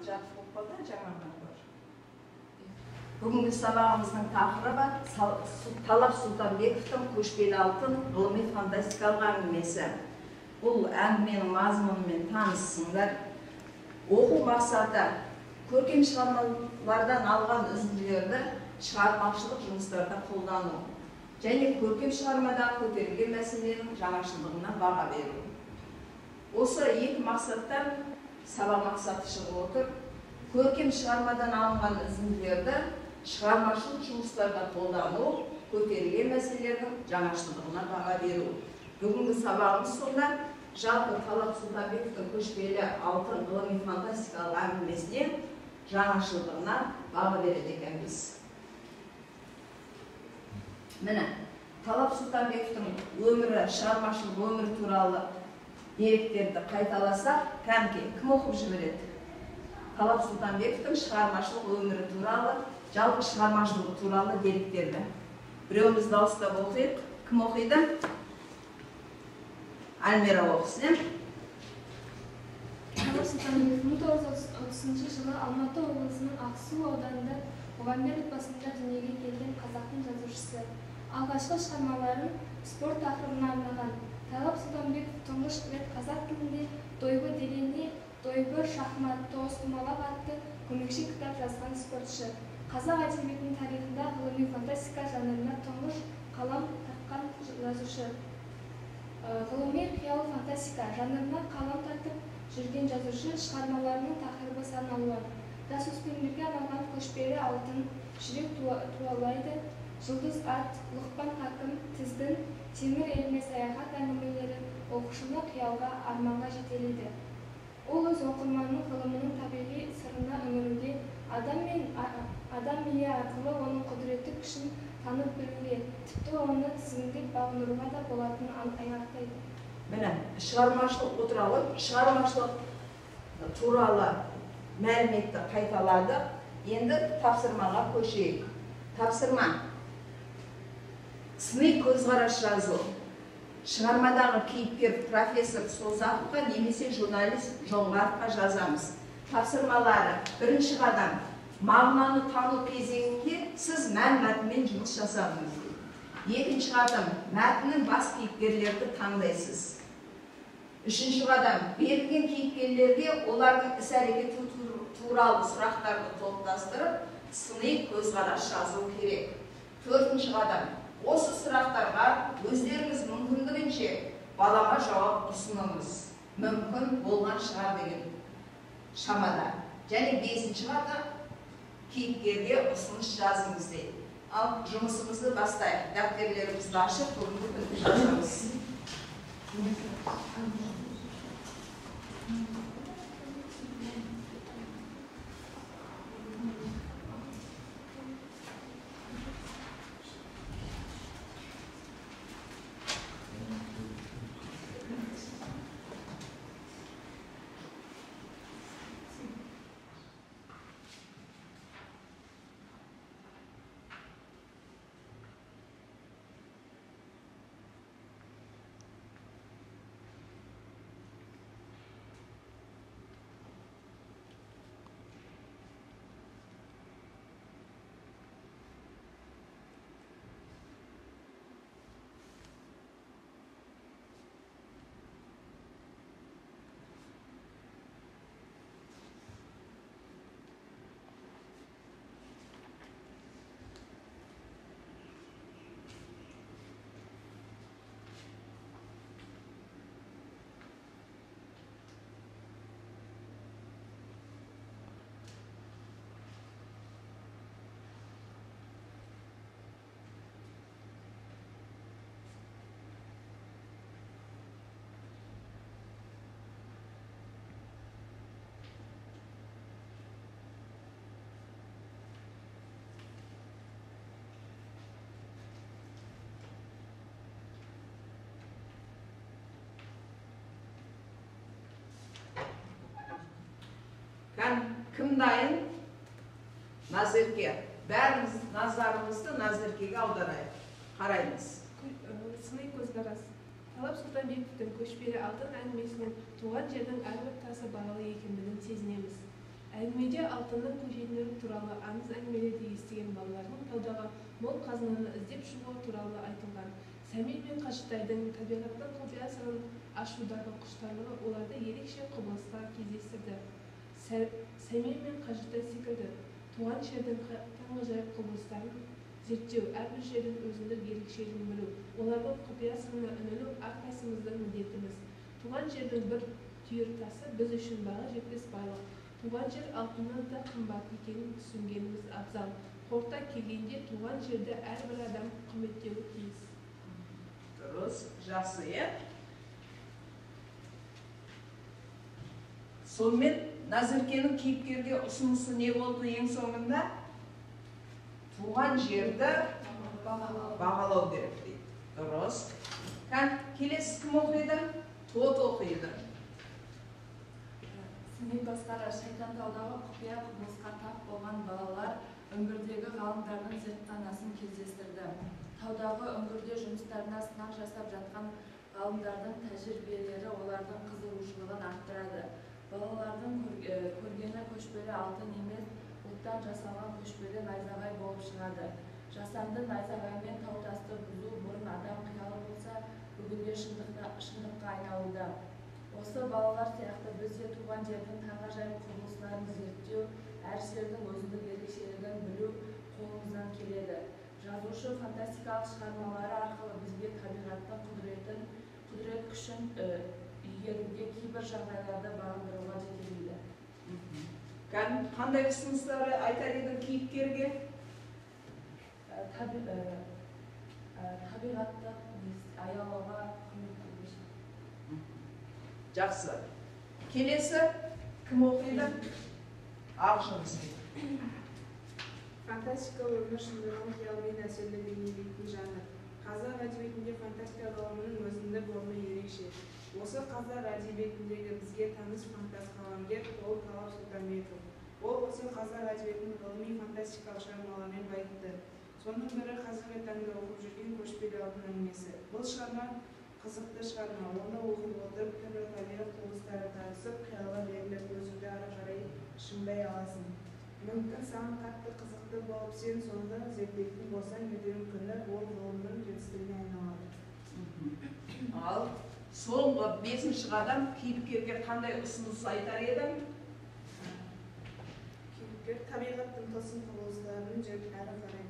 Жақсы болып қалды жаңағы. Бүгінгі сабағымыздың тақырыбы Талап Сұлтанбековтің «Көшпелі алтын» ғылыми фантастикалық әңгімесі. Бұл әңгіменің мазмұнымен таныссыңдар. Оқу мақсаты: көркем шығармалардан алған үзінділерді шығармашылық жұмыстарда қолдану және көркем шығармадағы көтерілген мәселенің жаңашылдығына баға беру. Осы екі мақсаттан сабақ мақсаты шығып отыр. Көркем шығармадан алынған үзінділерді шығармашылық жұмыстарда қолдану, көтерілген мәселелердің жаңашылдығына баға беру. Бүгінгі сабағымыз сонда жалпы Талап Сұлтанбековтің «Көшпелі алтын» ғылыми фантастикалық әңгімесіне жаңашылдығына баға береді екенбіз. Міне, Талап Сұлтанбековтің өмірі, шығармашылық өмірі туралы деректерді қайталасақ, кәмке кім оқып жібереді? Талап Сұлтанбековтің шығармашылық өмірі туралы, жалпы шығармашылығы туралы деректерді. Біреуміз дауыстап оқиық. Кім оқиды? Альмира оқысын. Талап Сұлтанбеков 1930 жылы Алматы облысының Ақсу ауданында Мұғалімдер отбасында дүниеге келген қазақтың жазушысы. Алғашқы шығармаларын спорт тақырыбына арнаған. Талап Сұлтанбеков тұңғыш рет қазақ тілінде «Дойбы деген не», «Дойбы», «Шахмат», «Тоғызқұмалақ» атты көмекші кітап жазған спортшы. Қазақ әдебиетінің тарихында ғылыми фантастика жанрына тұңғыш қалам тартқан жазушы. Ғылыми қиял фантастика жанрына қалам тартып жүрген жазушы шығармаларының тақырыбы сан алуан. Жасөспірімдерге арналған «Көшпелі алтын», «Жүрек туалайды», «Жұлдыз ат», «Лұқпан хакім», «Тізгін», «Темір еліне саяхат» әңгімелері оқушыны қиялға, арманға жетелейді. Ол өз оқырманының ғылымының табиғи сырына үңілуге, адам миы арқылы оның құдіретті күшін танып білуге, тіпті оны тізгіндеп бағындыруға да болатынын айғақтайды. Міне, шығармашылық отыра ғой, шығармашылық туралы мәліметті қайталадық. Енді тапсырмаға көшейік. Тапсырма: сыни көзқарас жазу. Шығармадағы кейіпкер профессор Созақовқа немесе журналист Жоңғаровқа жазамыз. Тапсырмалары: бірінші қадам, мағынаны тану кезеңінде сіз мән-мәтінмен жұмыс жасадыңыз. Екінші қадам, мәтіннің бас кейіпкерлерді таңдайсыз. Үшінші қадам, берілген кейіпкерлерге олардың іс-әрекеті туралы сұрақтарды топтастырып, сыни көзқарас жазу керек. Төртінші қадам, осы сұрақтарға өздеріңіз мүмкіндігінше балама жауап ұсыныңыз. Мүмкін болған шығар деген шамада. Және бесінші қадам, кейіпкерге ұсыныс жазыңыз дейді. Ал жұмысымызды бастайық. Дәптерлерімізді ашып, бүгінгі күнді жазамыз. Кім дайын? Назерке. Бәріміз назарымызды Назеркеге аударайық. Қараймыз. Сыни көзқарас. Талап Сұлтанбековтің «Көшпелі алтын» әңгімесінен туған жердің әрбір тасы бағалы екендігін сезінеміз. Әңгіме алтынның көшетіні туралы аңыз әңгімелерді естіген балалардың таудағы мол қазынаны іздеп шығуы туралы айтылған. Сәмен мен Қажытайдың табиғаттың құпия сырын ашудағы құштарлығы оларды ерекше құбылысқа кездестірді. Сәмен мен Қажытай секілді туған жердің таңғажайып құбылыстарын зерттеу, әрбір жердің өзіндік ерекшелігін білу, олардың құпия сырына үңілу әрқайсымыздың міндетіміз. Туған жердің бір түйір тасы біз үшін баға жетпес байлық. Туған жер алтыннан да қымбат екенін түсінгеніміз абзал. Қорыта келгенде туған жерді әрбір адам құрметтеуі тиіс. Дұрыс, жақсы, иә? Сонымен Назеркенің кейіпкерге ұсынысы не болды ең соңында? Туған жерді бағалау керек дейді. Дұрыс. Келесі кім оқиды? Тот оқиды. Сыни көзқарас. Шайтан таудағы құпия құбылысқа тап болған балалар үңгірдегі ғалымдардың зертханасын кездестірді. Таудағы үңгірде жұмыстарына сынақ жасап жатқан ғалымдардың тәжірибелері олардың қызығушылығын арттырады. Балалардың көргені көшпелі алтын емес, бұлттан жасалған көшпелі найзағай болып шығады. Жасанды найзағаймен тау-тасты бұзу бұрын адам қиялы болса, бүгінде шындыққа айналуда. Осы балалар сияқты біз де туған жердің таңғажайып құбылыстарын зерттеу, әр жердің өзіндік ерекшелігін білу қолымыздан келеді. Жазушы фантастикалық шығармалары арқылы бізге табиғаттың құдірет күшін игеруге, кейбір жағдайларды бағындыруға жетелейді. Қандай ұсыныстары айтар едің кейіпкерге? Табиғатты аялауға, құрметтеуге. Жақсы. Келесі кім оқиды? Ақжүніс. Фантастика өмір шындығын қиялмен әсерлі бейнелейтін жанр. Қазақ әдебиетінде фантастика ғылымының өзіндік орны ерекше. Осы қазақ әдебиетіндегі бізге таныс фантаст қаламгер ол Талап Сұлтанбеков. Ол осы қазақ әдебиетін ғылыми фантастикалық шығармалармен байытты. Соның бірі қазіргі таңда оқып жүрген Көшпелі алтын әңгімесі. Бұл шығарма қызықты шығарма. Оны оқып отырып, түрлі табиғат құбылыстары танысып, қиялға беріліп, өзіңді ары қарай шыңдай аласың. Мүмкін саған қатты қызықты болып, сен соны зерттейтін болсаң, ертеңгі күні ол ғылымның жетістігіне айналады. Ал соңғы 5-ші қадам кейіпкерге қандай ұсыныс айтар едің? Кейіпкер табиғаттың тылсым құбылыстарын әрі қарай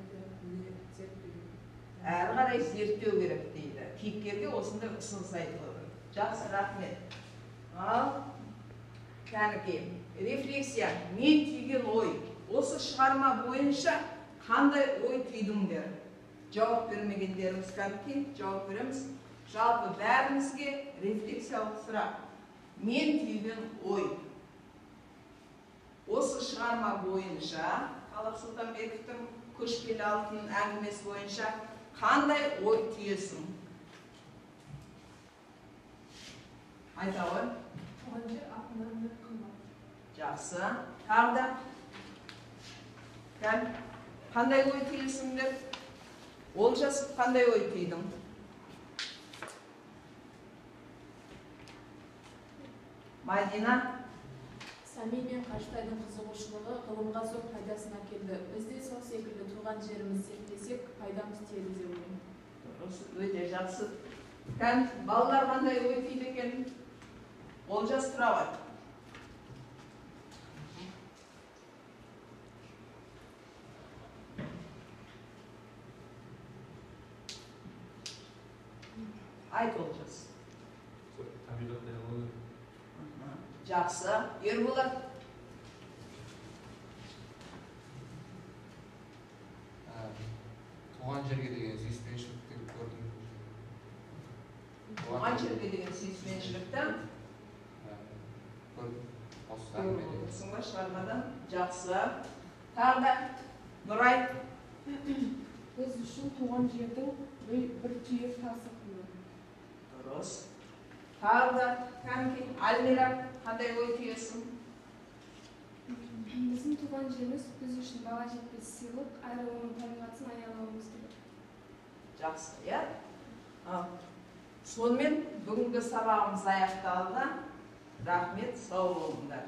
зерттеу. Әрі қарай зерттеу керек дейді. Кейіпкерге осындай ұсыныс айтылды. Жақсы, рахмет. Ал кәнекей, рефлексия, мен түйген ой. Осы шығарма бойынша қандай ой түйдіңдер? Жауап бермегендеріміз кәнекей, жауап береміз. Жалпы бәрімізге рефлексиялық сұрақ. Мен түйген ой. Осы шығарма бойынша, Талап Сұлтанбековтің Көшпелі алтын әңгімесі бойынша қандай ой түйесің? Айта ғой. Туған жер алтыннан да қымбат. Жақсы. Тағы да қандай ой түйесіңдер? Олжас, қандай ой түйдің? Мадина? Сәмен мен Қажытайдың қызығушылығы ғылымға зор пайдасын әкелді. Біз де сол секілді туған жерімізді зерттесек, пайдамыз тиеді деп ойлаймын. Дұрыс, өте жақсы. Балалар қандай ой түйді екен? Олжас, тұра ғой. Айт, Олжас. Табиғат аялау. Жақсы. Ерболат? Туған жерге деген сүйіспеншілікті көрдім. Туған жерге деген сүйіспеншілікті көрдім. Осы әңгімеде. Көрдіңіз ба шығармадан? Жақсы. Тағы да Нұрай? Біз үшін туған жердің бір түйір тасы қымбат. Дұрыс. Тағы да кәнекей, Альмира, қандай ой түйесің? Біздің туған жеріміз біз үшін баға жетпес сыйлық, әрі оның табиғатын аялауымыз керек. Жақсы, иә? Сонымен бүгінгі сабағымыз аяқталды. Рахмет, сау болыңдар.